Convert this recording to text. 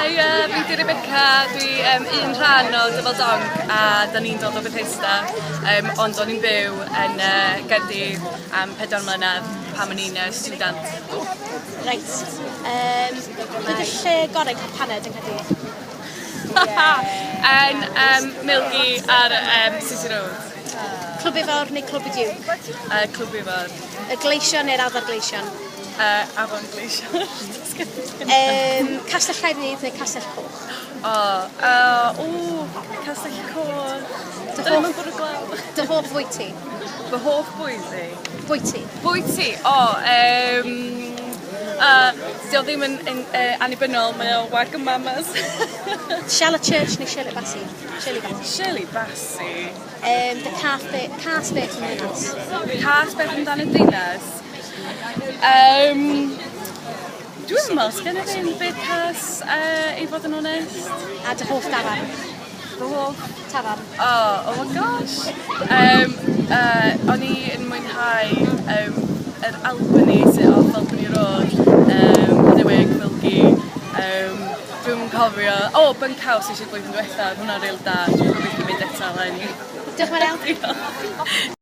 Haia, fi 'di Rebecca, dwi um, un rhan o Dyfal Donc a da ni'n dod o Bethesda, ond o'n i'n byw yn Gaerdydd am 4 mlynedd pan o'n i'n student. Reit, be 'di'r lle gorau i cael paned yng Nghaerdydd? Yn Milgi ar City Road. Clwb Ifor neu Clwb y Duke? Clwb Ifor. Y Gleision neu'r Afon Gleision? Afon Gleision. Castell Caerdydd neu Castell Coch? O, o, Castell Coch. Dy Dyn nhw'n bwrw glaw. Dy hoff fwyty? Fy hoff bwyty? Bwyty. Bwyty? O, dio ddim yn annibynnol, mae o Wagamama's. Charlotte Church neu Shirley Bassey? Shirley Bassey. Shirley Bassey. Dy cath be, cas beth yn ddinas? Cas beth amdano dinas? Dwi'n meddwl, sgen i ddim byd cas, i fod yn onest. A dy hoff dafarn? Fy hoff? Tafarn. Oh, oh my gosh. O'n i yn mwynhau yr Albany sydd off Albany Road, Newig, Milgi. Dwi'm yn cofio. O, oh, Bunkhouse eisiau blwyddyn diwetha, hwnna'n rili da. Dwi'n gobeithio mynd eto eleni. Diolch yn fawr iawn. Diolch.